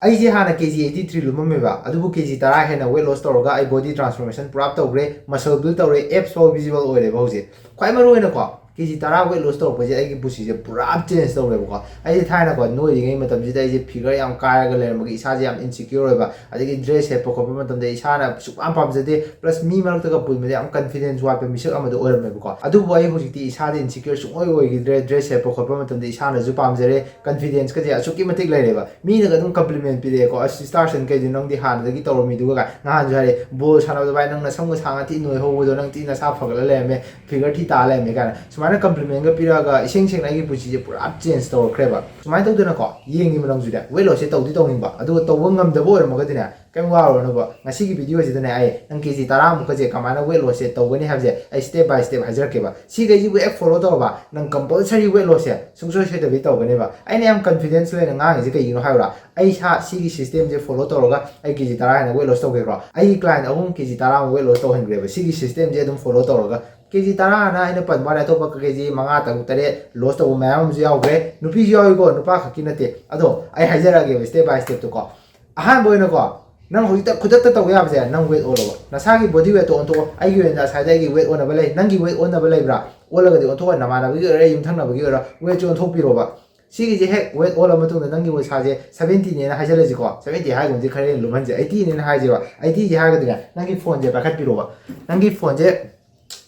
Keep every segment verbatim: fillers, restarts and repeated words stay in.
ꯑꯩꯁꯦ ꯍꯥꯟꯅ ꯀꯦ G eighty three ꯂꯨꯝꯃꯝꯃꯦꯕ, ꯑꯗꯨꯕꯨ ꯀꯦ ꯖꯤ ꯇꯔꯥ ꯍꯦꯟꯅ weight loss ꯇꯧꯔꯒ ꯑꯩ body transformation ꯄꯨꯔꯥ ꯇꯧꯈ꯭ꯔꯦ, muscle build ꯇꯧꯔꯦ, abs ꯐꯥꯎ visible ꯑꯣꯏꯔꯦꯕ ꯍꯧꯖꯤꯛ꯫ ꯈ꯭ꯋꯥꯏ ꯃꯔꯨ ꯑꯣꯏꯅꯀꯣ, ꯀꯦ ꯖꯤ ꯇꯔꯥ weight loss ꯇꯧꯔꯛꯄꯁꯦ ꯑꯩꯒꯤ ꯄꯨꯟꯁꯤꯁꯦ ꯄꯨꯔꯥ change ꯇꯧꯔꯦꯕꯀꯣ꯫ ꯑꯩꯁꯦ ꯊꯥꯏꯅꯀꯣ ꯅꯣꯏꯔꯤꯉꯩ ꯃꯇꯝꯁꯤꯗ ꯑꯩꯁꯦ figure ꯌꯥꯝ ꯀꯥꯏꯔꯒ ꯂꯩꯔꯝꯕꯒꯤ ꯏꯁꯥꯁꯦ ꯌꯥꯝ insecure ꯑꯣꯏꯕ, ꯑꯗꯒꯤ dress ꯁꯦꯠꯄ ꯈꯣꯠꯄ ꯃꯇꯝꯗ ꯏꯁꯥꯅ ꯁꯨꯛꯄꯥꯝ ꯄꯥꯝꯖꯗꯦ, plus ꯃꯤ ꯃꯔꯛꯇꯒ ꯄꯨꯟꯕꯗ ꯌꯥꯝ confidence ꯋꯥꯠꯄ ꯃꯤꯁꯛ ꯑꯃꯗꯣ ꯑꯣꯏꯔꯝꯃꯦꯕꯀꯣ꯫ ꯑꯗꯨꯕꯨ ꯑꯩ ꯍꯧꯖꯤꯛꯇꯤ ꯏꯁꯥꯗ insecure ꯁꯨꯡꯑꯣꯏ ꯑꯣꯏꯈꯤꯗ꯭ꯔꯦ, dress ꯁꯦꯠꯄ ꯈꯣꯠꯄ ꯃꯇꯝꯗ ꯏꯁꯥꯅꯁꯨ ꯄꯥꯝꯖꯔꯦ, confidence ꯀꯁꯦ ꯑꯁꯨꯛꯀꯤ ꯃꯇꯤꯛ ꯂꯩꯔꯦꯕ꯫ ꯃꯤꯅꯒ ꯑꯗꯨꯝ compliment ꯄꯤꯔꯛꯑꯦꯀꯣ, "ꯑꯁ, ꯁ꯭ꯇꯥꯔꯁꯟ, ꯀꯩꯅꯣ ꯅꯪꯗꯤ ꯍꯥꯟꯅꯗꯒꯤ ꯇꯧꯔꯝꯃꯤꯗꯨꯒ?" ꯀꯥꯏ꯫ ꯅꯍꯥꯟꯁꯨ ꯍꯥꯏꯔꯦ, "ꯕꯣꯜ ꯁꯥꯟꯅꯕꯗ ꯚꯥꯏ, ꯅꯪ ꯅꯁꯝꯒ ꯁꯥꯡꯉ ꯊꯤ ꯅꯣꯏꯍꯧꯕꯗꯣ, ꯅꯪ ꯊꯤ ꯅꯁꯥ ꯐꯒꯠꯂ ꯂꯩꯔꯝꯃꯦ, figure ꯊꯤ ꯇꯥ ꯂꯩꯔꯝꯃꯦ" ꯀꯥꯏꯅ ꯁꯨꯃꯥꯏꯅ complimentꯒ ꯄꯤꯔꯛꯑꯒ ꯏꯁꯦꯡ ꯁꯦꯡꯅ ꯑꯩꯒꯤ ꯄꯨꯟꯁꯤꯁꯦ ꯄꯨꯔꯥ change ꯇꯧꯔꯛꯈ꯭ꯔꯦꯕ꯫ ꯁꯨꯃꯥꯏꯅ ꯇꯧꯗꯅꯀꯣ, ꯌꯦꯡꯉꯤꯕ ꯅꯪꯁꯨꯅꯦ, weight lossꯁꯦ ꯇꯧꯗꯤ ꯇꯧꯅꯤꯡꯕ, ꯑꯗꯨꯒ ꯇꯧꯕ ꯉꯝꯗꯕ ꯑꯣꯏꯔꯝꯃꯒꯗꯤꯅꯦ, ꯀꯩꯝ ꯋꯥꯔꯨꯔꯅꯨꯕ꯫ ꯉꯁꯤꯒꯤ videoꯁꯤꯗꯅꯦ ꯑꯩ ꯅꯪ ꯀꯦ ꯖꯤ ꯇꯔꯥꯃꯨꯛꯀꯁꯦ ꯀꯃꯥꯏꯅ weight lossꯁꯦ ꯇꯧꯒꯅꯤ ꯍꯥꯏꯕꯁꯦ ꯑꯩ step by step ꯍꯥꯏꯖꯔꯛꯀꯦꯕ꯫ ꯁꯤꯈꯩꯁꯤꯕꯨ ꯍꯦꯛ follow ꯇꯧꯔꯕ, ꯅꯪ compulsory weight lossꯁꯦ ꯁꯨꯡꯁꯣꯏ ꯁꯣꯏꯗꯕꯤ ꯇꯧꯒꯅꯦꯕ꯫ ꯑꯩꯅ ꯌꯥꯝ confidence ꯂꯩꯅ ꯉꯥꯡꯉꯤꯁꯦ ꯀꯩꯒꯤꯅꯣ ꯍꯥꯏꯕ꯭ꯔꯥ? ꯑꯩ ꯏꯁꯥ ꯁꯤꯒꯤ systemꯁꯦ follow ꯇꯧꯔꯒ ꯑꯩ ꯀꯦ ꯖꯤ ꯇꯔꯥ ꯍꯦꯟꯅ weight loss ꯇꯧꯈ꯭ꯔꯦꯀꯣ꯫ ꯑꯩꯒꯤ client ꯑꯍꯨꯝ ꯀꯦ ꯖꯤ ꯇꯔꯥꯃꯨꯛ weight loss ꯇꯧꯍꯟꯈ꯭ꯔꯦꯕ, ꯁꯤꯒꯤ systemꯁꯦ ꯑꯗꯨꯝ follow ꯇꯧꯔꯒ꯫ ꯀꯦ ꯖꯤ ꯇꯔꯥ ꯍꯥꯏꯅ ꯑꯩꯅ ꯄꯟꯕ ꯋꯥꯅꯤ, ꯑꯇꯣꯞꯄ ꯀꯦ ꯖꯤ ꯃꯉꯥ, ꯇꯔꯨꯛ, ꯇꯔꯦꯠ loss ꯇꯧꯕ ꯃꯌꯥꯝ ꯑꯃꯁꯨ ꯌꯥꯎꯈ꯭ꯔꯦ꯫ ꯅꯨꯄꯤꯁꯨ ꯌꯥꯎꯏꯀꯣ, ꯅꯨꯄꯥ ꯈꯛꯀꯤ ꯅꯠꯇꯦ꯫ ꯑꯗꯣ ꯑꯩ ꯍꯥꯏꯖꯔꯛꯑꯒꯦꯕ step by stepꯇꯀꯣ꯫ ꯑꯍꯥꯟꯕ ꯑꯣꯏꯅꯀꯣ, ꯅꯪ ꯍꯧꯖꯤꯛꯇ ꯈꯨꯗꯛꯇ ꯇꯧꯕ ꯌꯥꯕꯁꯦ, ꯅꯪ weight ꯑꯣꯜꯂꯣꯕ, ꯅꯁꯥꯒꯤ body weightꯇꯣ ꯑꯣꯟꯊꯣꯛꯑꯣ꯫ ꯑꯩꯒꯤ ꯑꯣꯏꯅ ꯉꯁꯥꯏꯗ ꯑꯩꯒꯤ weight ꯑꯣꯟꯅꯕ ꯂꯩ, ꯅꯪꯒꯤ weight ꯑꯣꯟꯅꯕ ꯂꯩꯕ꯭ꯔꯥ? ꯑꯣꯜꯂꯒꯗꯤ ꯑꯣꯟꯊꯣꯛꯑꯣ, ꯅꯃꯥꯟꯅꯕꯒꯤ ꯑꯣꯏꯔꯣ, ꯌꯨꯝꯊꯪꯅꯕꯒꯤ ꯑꯣꯏꯔꯣ, weightꯁꯦ ꯑꯣꯟꯊꯣꯛꯄꯤꯔꯣꯕ꯫ ꯁꯤꯒꯤꯁꯦ ꯍꯦꯛ weight ꯑꯣꯜꯂ ꯃꯇꯨꯡꯗ ꯅꯪꯒꯤ weight ꯁꯥꯁꯦ seventyꯅꯦꯅ ꯍꯥꯏꯖꯜꯂꯁꯤꯀꯣ, seventy ꯍꯥꯏꯒꯨꯝꯁꯤ, ꯈꯔ ꯍꯦꯟꯅ ꯂꯨꯝꯍꯟꯁꯦ, eightyꯅꯦꯅ ꯍꯥꯏꯁꯦꯕ꯫ Eightyꯁꯦ ꯍꯥꯏꯔꯒꯗꯤꯅꯦ, ꯅꯪꯒꯤ phoneꯁꯦ ꯄꯥꯏꯈꯠꯄꯤꯔꯣꯕ, ꯅꯪꯒꯤ phoneꯁꯦ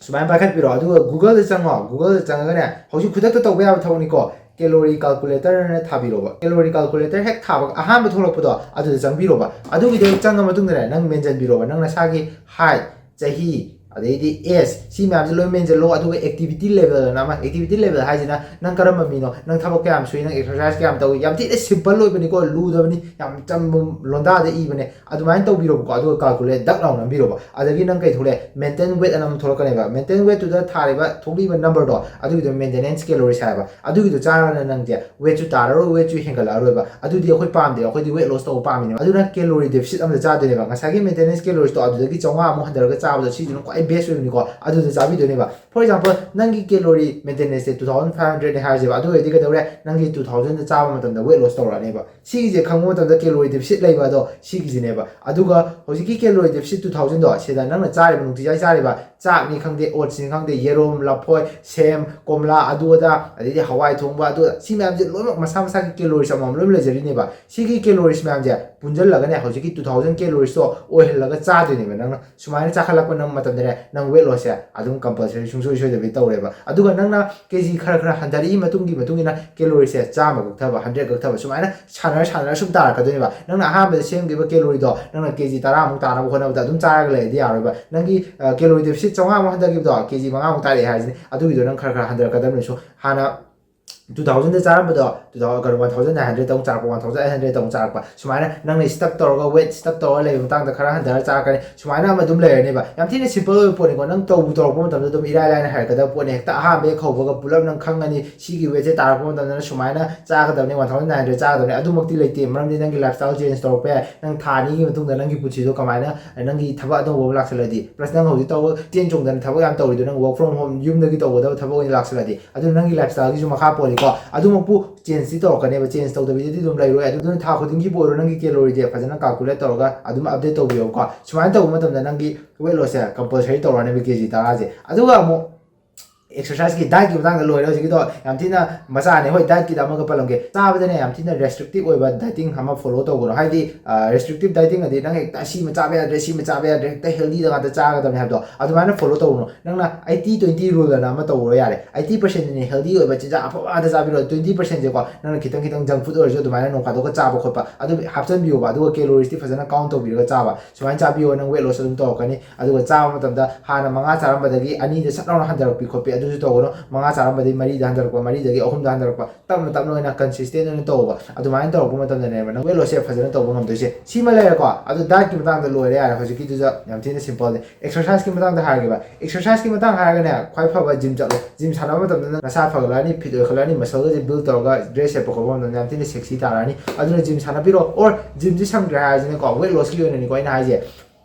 ꯁꯨꯃꯥꯏꯅ ꯄꯥꯏꯈꯠꯄꯤꯔꯣ, ꯑꯗꯨꯒ Googleꯗ ꯆꯪꯉꯣ꯫ Googleꯗ ꯆꯪꯉꯒꯅꯦ, ꯍꯧꯖꯤꯛ ꯈꯨꯗꯛꯇ ꯇꯧꯕ ꯌꯥꯕ ꯊꯕꯛꯅꯤꯀꯣ, calorie calculator ꯍꯥꯏꯅ ꯊꯥꯕꯤꯔꯣꯕ꯫ Calorie calculator ꯍꯦꯛ ꯊꯥꯕ ꯑꯍꯥꯟꯕ ꯊꯣꯛꯂꯛꯄꯗꯣ ꯑꯗꯨꯗ ꯆꯪꯕꯤꯔꯣꯕ꯫ ꯑꯗꯨꯒꯤꯗꯣ ꯍꯦꯛ ꯆꯪꯉ ꯃꯇꯨꯡꯗꯅꯦ, ꯅꯪ ꯃꯦꯟꯁꯤꯟꯕꯤꯔꯣꯕ, ꯅꯪ ꯅꯁꯥꯒꯤ height, ꯆꯍꯤ, ꯑꯗꯩꯗꯤ age, ꯁꯤ ꯃꯌꯥꯝꯁꯦ ꯂꯣꯏ ꯃꯦꯟꯁꯤꯜꯂꯣ꯫ ꯑꯗꯨꯒ activity level ꯑꯅ ꯑꯃ, activity level ꯍꯥꯏꯁꯤꯅ ꯅꯪ ꯀꯔꯝꯕ ꯃꯤꯅꯣ, ꯅꯪ ꯊꯕꯛ ꯀꯌꯥꯝ ꯁꯨꯏ, ꯅꯪ exercise ꯀꯌꯥꯝ ꯇꯧꯏ, ꯌꯥꯝ ꯊꯤꯅ simple ꯑꯣꯏꯕꯅꯤꯀꯣ, ꯂꯨꯗꯕꯅꯤ, ꯌꯥꯝ ꯆꯝꯕ ꯂꯣꯟꯗꯥꯗ ꯏꯕꯅꯦ꯫ ꯑꯗꯨꯃꯥꯏꯅ ꯇꯧꯕꯤꯔꯣꯕꯀꯣ, ꯑꯗꯨꯒ calculate ꯗꯛ ꯂꯥꯎ ꯅꯝꯕꯤꯔꯣꯕ꯫ ꯑꯗꯒꯤ ꯅꯪ ꯀꯩ ꯊꯣꯛꯂꯛꯑꯦ? Maintain weight ꯑꯅ ꯑꯃ ꯊꯣꯛꯂꯛꯀꯅꯦꯕ꯫ Maintain weightꯇꯨꯗ ꯊꯥꯔꯤꯕ, ꯊꯣꯛꯂꯛꯏꯕ numberꯗꯣ, ꯑꯗꯨꯒꯤꯗꯣ maintenance calories ꯍꯥꯏꯕ꯫ ꯑꯗꯨꯒꯤꯗꯣ ꯆꯥꯔꯒꯅ ꯅꯪꯁꯦ weightꯁꯨ ꯇꯥꯔꯔꯣꯏ, weightꯁꯨ ꯍꯦꯟꯒꯠꯂꯛꯑꯔꯣꯏꯕ꯫ ꯑꯗꯨꯗꯤ ꯑꯩꯈꯣꯏ ꯄꯥꯝꯗꯦꯕ, ꯑꯩꯈꯣꯏꯗꯤ weight loss ꯇꯧꯕ ꯄꯥꯝꯃꯤꯅꯦꯕ꯫ ꯑꯗꯨꯅ calorie deficit ꯑꯃꯗ ꯆꯥꯗꯣꯏꯅꯦꯕ꯫ ꯉꯁꯥꯏꯒꯤ maintenance caloriesꯇꯣ ꯑꯗꯨꯗꯒꯤ ꯆꯥꯝꯃꯉꯥꯃꯨꯛ ꯍꯟꯊꯔꯒ ꯆꯥꯕꯗꯣ, ꯁꯤꯁꯤꯅ ꯈ꯭ꯋꯥꯏ ꯕꯦꯁ ꯑꯣꯏꯕꯅꯤꯀꯣ, ꯑꯗꯨꯗ ꯆꯥꯕꯤꯗꯣꯏꯅꯦꯕ꯫ For example, ꯅꯪꯒꯤ calorie maintenance ꯁꯦ two thousand five hundred ꯅꯦ ꯍꯥꯏꯔꯁꯦꯕ, ꯑꯗꯨ ꯑꯣꯏꯔꯗꯤ ꯀꯩꯗꯧꯔꯦ? ꯅꯪꯒꯤ two thousand ꯗ ꯆꯥꯕ ꯃꯇꯝꯗ weight loss ꯇꯧꯔꯛꯑꯅꯦꯕ꯫ ꯁꯤꯒꯤꯁꯦ ꯈꯪꯕ ꯃꯇꯝꯗ calorie deficit ꯂꯩꯕ ꯑꯗꯣ ꯁꯤꯒꯤꯁꯤꯅꯦꯕ꯫ ꯑꯗꯨꯒ ꯍꯧꯖꯤꯛꯀꯤ calorie deficit two thousand ꯗꯣ ꯁꯤꯗ ꯅꯪꯅ ꯆꯥꯔꯤꯕ, ꯅꯨꯡꯇꯤꯖꯥꯏ ꯆꯥꯔꯤꯕ ꯆꯥꯛꯅꯤ ꯈꯪꯗꯦ, oats ꯅꯤ ꯈꯪꯗꯦ, ꯌꯦꯔꯨꯝ, ꯂꯐꯣꯏ, ꯁꯦꯝ, ꯀꯣꯝꯂꯥ, ꯑꯗꯨ ꯑꯗꯥ, ꯑꯗꯩꯗꯤ ꯍꯋꯥꯏ ꯊꯣꯡꯕ, ꯑꯗꯨ ꯁꯤ ꯃꯌꯥꯝꯁꯦ ꯂꯣꯏꯅꯃꯛ ꯃꯁꯥ ꯃꯁꯥꯒꯤ calories ꯑꯃꯃꯝ ꯂꯣꯏ ꯂꯩꯖꯔꯤꯅꯦꯕ꯫ ꯁꯤꯒꯤ calories ꯃꯌꯥꯝꯁꯦ ꯄꯨꯟꯁꯤꯜꯂꯒꯅꯦ ꯍꯧꯖꯤꯛꯀꯤ two thousand calories ꯇꯣ ꯑꯣꯏꯍꯜꯂꯒ ꯆꯥꯗꯣꯏꯅꯦꯕ꯫ ꯅꯪꯅ ꯁꯨꯃꯥꯏꯅ ꯆꯥꯈꯠꯂꯛꯄ ꯅꯪ ꯃꯇꯝꯗꯅꯦ, ꯅꯪ weight loss ꯁꯦ ꯑꯗꯨꯝ compulsory ꯁꯨꯡꯁꯣꯏ ꯁꯣꯏꯗꯕꯤ ꯇꯧꯔꯦꯕ꯫ ꯑꯗꯨꯒ ꯅꯪꯅ ꯀꯦ ꯖꯤ ꯈꯔ ꯈꯔ ꯍꯟꯊꯔꯛꯏ ꯃꯇꯨꯡꯒꯤ ꯃꯇꯨꯡ ꯏꯟꯅ calorie ꯁꯦ ꯆꯥꯝꯃ ꯀꯛꯊꯕ, hundred ꯀꯛꯊꯕ, ꯁꯨꯃꯥꯏꯅ ꯁꯥꯟꯅꯔ ꯁꯥꯟꯅꯔ ꯁꯨꯝ ꯇꯥꯔꯛꯀꯗꯣꯏꯅꯦꯕ꯫ ꯅꯪꯅ ꯑꯍꯥꯟꯕꯗ ꯁꯦꯝꯈꯤꯕ calorie ꯗꯣ ꯅꯪꯅ ꯀꯦ ꯖꯤ ꯇꯔꯥꯃꯨꯛ ꯇꯥꯅꯕ ꯍꯣꯠꯅꯕꯗ ꯑꯗꯨꯝ ꯆꯥꯔꯒ ꯂꯩꯔꯗꯤ ꯌꯥꯔꯣꯏꯕ꯫ ꯅꯪꯒꯤ, ꯑ, calorie deficit ꯆꯥꯝꯃꯉꯥꯃꯨꯛ ꯍꯟꯊꯈꯤꯕꯗꯣ, ꯀꯦ ꯖꯤ ꯃꯉꯥꯃꯨꯛ ꯇꯥꯔꯛꯑꯦ ꯍꯥꯏꯁꯤꯅꯦ, ꯑꯗꯨꯒꯤꯗꯣ ꯅꯪ ꯈꯔ ꯈꯔ ꯍꯟꯊꯔꯛꯀꯗꯕꯅꯤ꯫ ꯁꯨꯝ ꯍꯥꯟꯅ two thousand ꯗ ꯆꯥꯔꯝꯕꯗꯣ, two thousand, ꯀꯩꯅꯣ, one thousand nine hundred ꯇ ꯑꯃꯨꯛ ꯆꯥꯔꯛꯄ, one thousand eight hundred ꯇ ꯑꯃꯨꯛ ꯆꯥꯔꯛꯄ, ꯁꯨꯃꯥꯏꯅ ꯅꯪꯅ stuck ꯇꯧꯔꯒ, weight stuck ꯇꯧꯔꯒ ꯂꯩꯕ ꯃꯇꯥꯡꯗ ꯈꯔ ꯍꯟꯊꯔ ꯆꯥꯔꯛꯀꯅꯤ, ꯁꯨꯃꯥꯏꯅ ꯑꯃ ꯑꯗꯨꯝ ꯂꯩꯔꯅꯦꯕ꯫ ꯌꯥꯝ ꯊꯤꯅ simple ꯑꯣꯏꯕ ꯄꯣꯠꯅꯤꯀꯣ, ꯅꯪ ꯇꯧꯕꯨ ꯇꯧꯔꯛꯄ ꯃꯇꯝꯗ ꯑꯗꯨꯝ ꯏꯔꯥꯏ ꯂꯥꯏꯅ ꯍꯩꯔꯛꯀꯗꯕ ꯄꯣꯠꯅꯤ꯫ ꯍꯦꯛꯇ ꯑꯍꯥꯟꯕ ꯍꯦꯛ ꯍꯧꯕꯒ ꯄꯨꯂꯞ ꯅꯪ ꯈꯪꯉꯅꯤ, ꯁꯤꯒꯤ weight ꯁꯦ ꯇꯥꯔꯛꯄ ꯃꯇꯝꯗꯅ ꯁꯨꯃꯥꯏꯅ ꯆꯥꯒꯗꯕꯅꯤ, one thousand nine hundred ꯆꯥꯒꯗꯕꯅꯤ, ꯑꯗꯨꯃꯛꯇꯤ ꯂꯩꯇꯦ꯫ ꯃꯔꯝꯗꯤ ꯅꯪꯒꯤ lifestyle change ꯇꯧꯔꯛꯄ ꯌꯥꯏ, ꯅꯪ ꯊꯥ ꯑꯅꯤꯒꯤ ꯃꯇꯨꯡꯗ ꯅꯪꯒꯤ ꯄꯨꯟꯁꯤꯗꯣ ꯀꯃꯥꯏꯅ, ꯅꯪꯒꯤ ꯊꯕꯛ ꯑꯅꯧꯕ ꯑꯃ ꯂꯥꯛꯁꯜꯂꯗꯤ, plus ꯅꯪ ꯍꯧꯖꯤꯛ ꯇꯧꯕ ꯆꯦꯟ ꯆꯣꯡꯗꯅ ꯊꯕꯛ ꯌꯥꯝ ꯇꯧꯔꯤꯗꯣ ꯅꯪ work from home, ꯌꯨꯝꯗꯒꯤ ꯇꯧꯒꯗꯕ ꯊꯕꯛ ꯑꯣꯏꯅ ꯂꯥꯛꯁꯜꯂꯗꯤ, ꯑꯗꯨ ꯅꯪꯒꯤ lifestyle ꯒꯤꯁꯨ ꯃꯈꯥ ꯄꯣꯜꯂꯤꯀꯣ꯫ ꯑꯗꯨꯃꯛꯄꯨ change ꯇꯤ ꯇꯧꯔꯛꯀꯅꯦꯕ, change ꯇꯧꯗꯕꯤꯗꯗꯤ ꯑꯗꯨꯝ ꯂꯩꯔꯣꯏ꯫ ꯑꯗꯨꯅ ꯊꯥ ꯈꯨꯗꯤꯡꯒꯤꯕꯨ ꯑꯣꯏꯔꯣ, ꯅꯪꯒꯤ calorie ꯗꯤ ꯐꯖꯅ calculate ꯇꯧꯔꯒ ꯑꯗꯨꯝ update ꯇꯧꯕꯤꯌꯣꯀꯣ꯫ ꯁꯨꯃꯥꯏꯅ ꯇꯧꯕ ꯃꯇꯝꯗ ꯅꯪꯒꯤ weight loss ꯁꯦ compulsory ꯇꯧꯔꯅꯦꯕ, ꯀꯦ ꯖꯤ ꯇꯔꯥꯁꯦ꯫ ꯑꯗꯨꯒ ꯑꯃꯨꯛ exercise ꯀꯤ, diet ꯀꯤ ꯃꯇꯥꯡꯗ ꯂꯣꯏꯔꯦ꯫ ꯍꯧꯖꯤꯛꯀꯤꯗꯣ ꯌꯥꯝ ꯊꯤꯅ ꯃꯆꯥꯅꯦ꯫ ꯍꯣꯏ, diet ꯀꯤꯗ ꯑꯃꯒ ꯄꯜꯂꯝꯒꯦ꯫ ꯆꯥꯕꯗꯅꯦ ꯌꯥꯝ ꯊꯤꯅ restrictive ꯑꯣꯏꯕ dieting ꯑꯃ follow ꯇꯧꯒꯅꯨ꯫ ꯍꯥꯏꯗꯤ, ꯑ, restrictive dieting ꯑꯗꯤ ꯅꯪ ꯍꯦꯛꯇ ꯁꯤꯃ ꯆꯥꯕ ꯌꯥꯗ꯭ꯔꯦ, ꯁꯤꯃ ꯆꯥꯕ ꯌꯥꯗ꯭ꯔꯦ, ꯍꯦꯛꯇ healthy ꯗ ꯉꯥꯛꯇ ꯆꯥꯒꯗꯕꯅꯦ ꯍꯥꯏꯕꯗꯣ, ꯑꯗꯨꯃꯥꯏꯅ follow ꯇꯧꯒꯅꯨ꯫ ꯅꯪꯅ eighty twenty rule ꯑꯅ ꯑꯃ ꯇꯧꯔꯣ ꯌꯥꯔꯦ꯫ Eighty percent ꯅꯤꯅꯦ healthy ꯑꯣꯏꯕ ꯆꯤꯟꯖꯥꯛ ꯑꯐꯕ ꯉꯥꯛꯇ ꯆꯥꯕꯤꯔꯣ, twenty percent ꯁꯦꯀꯣ ꯅꯪꯅ ꯈꯤꯇꯪ ꯈꯤꯇꯪ junk food ꯑꯣꯏꯔꯁꯨ ꯑꯗꯨꯃꯥꯏꯅ ꯅꯣꯡ ꯐꯥꯗꯣꯛꯀ ꯆꯥꯕ ꯈꯣꯠꯄ ꯑꯗꯨꯝ ꯍꯥꯞꯆꯤꯟꯕꯤꯌꯣꯕ꯫ ꯑꯗꯨꯒ calories ꯇꯤ ꯐꯖꯅ count ꯇꯧꯕꯤꯔꯒ ꯆꯥꯕ꯫ ꯁꯨꯃꯥꯏꯅ ꯆꯥꯕꯤꯌꯣ, ꯅꯪ weight loss ꯑꯗꯨꯝ ꯇꯧꯔꯛꯀꯅꯤ꯫ ꯑꯗꯨꯒ ꯆꯥꯕ ꯃꯇꯝꯗ ꯍꯥꯟꯅ ꯃꯉꯥ ꯆꯥꯔꯝꯕꯗꯒꯤ ꯑꯅꯤꯗ ꯁꯠ ꯂꯥꯎꯅ ꯍꯟꯊꯔꯛꯄꯤ ꯈꯣꯠꯄꯤ ꯑꯗꯨꯁꯨ ꯇꯧꯒꯅꯨ꯫ ꯃꯉꯥ ꯆꯥꯔꯝꯕꯗꯒꯤ ꯃꯔꯤꯗ ꯍꯟꯊꯔꯛꯄ, ꯃꯔꯤꯗꯒꯤ ꯑꯍꯨꯝꯗ ꯍꯟꯊꯔꯛꯄ, ꯇꯞꯅ ꯇꯞꯅ ꯑꯣꯏꯅ consistent ꯑꯣꯏꯅ ꯇꯧꯕ꯫ ꯑꯗꯨꯃꯥꯏꯅ ꯇꯧꯔꯛꯄ ꯃꯇꯝꯗꯅꯦꯕ ꯅꯪ weight loss ꯁꯦ ꯐꯖꯅ ꯇꯧꯕ ꯉꯝꯗꯣꯏꯁꯦ꯫ ꯁꯤꯃ ꯂꯩꯔꯦꯀꯣ꯫ ꯑꯗꯨ diet ꯀꯤ ꯃꯇꯥꯡꯗ ꯂꯣꯏꯔꯦ ꯌꯥꯔꯦ꯫ ꯍꯧꯖꯤꯛꯀꯤꯗꯨꯗ ꯌꯥꯝ ꯊꯤꯅ simple ꯅꯦ꯫ Exercise ꯀꯤ ꯃꯇꯥꯡꯗ ꯍꯥꯏꯔꯒꯦꯕ꯫ Exercise ꯀꯤ ꯃꯇꯥꯡ ꯍꯥꯏꯔꯒꯅꯦ, ꯈ꯭ꯋꯥꯏ ꯐꯕ gym ꯆꯠꯂꯣ꯫ Gym ꯁꯥꯟꯅꯕ ꯃꯇꯝꯗ ꯅꯪ ꯅꯁꯥ ꯐꯒꯠꯂꯛꯑꯅꯤ, fit ꯑꯣꯏꯈꯠꯂꯛꯑꯅꯤ, muscle ꯒꯁꯦ build ꯇꯧꯔꯒ dress ꯁꯦꯠꯄ ꯈꯣꯠꯄ ꯃꯇꯝꯗ ꯌꯥꯝ ꯊꯤꯅ sexy ꯇꯥꯔꯛꯑꯅꯤ꯫ ꯑꯗꯨꯅ gym ꯁꯥꯟꯅꯕꯤꯔꯣ꯫ Or gym ꯁꯦ ꯁꯪꯗ꯭ꯔꯦ ꯍꯥꯏꯔꯁꯤꯅꯦꯀꯣ, weight loss ꯀꯤ ꯑꯣꯏꯅꯅꯤꯀꯣ ꯑꯩꯅ ꯍꯥꯏꯁꯦ,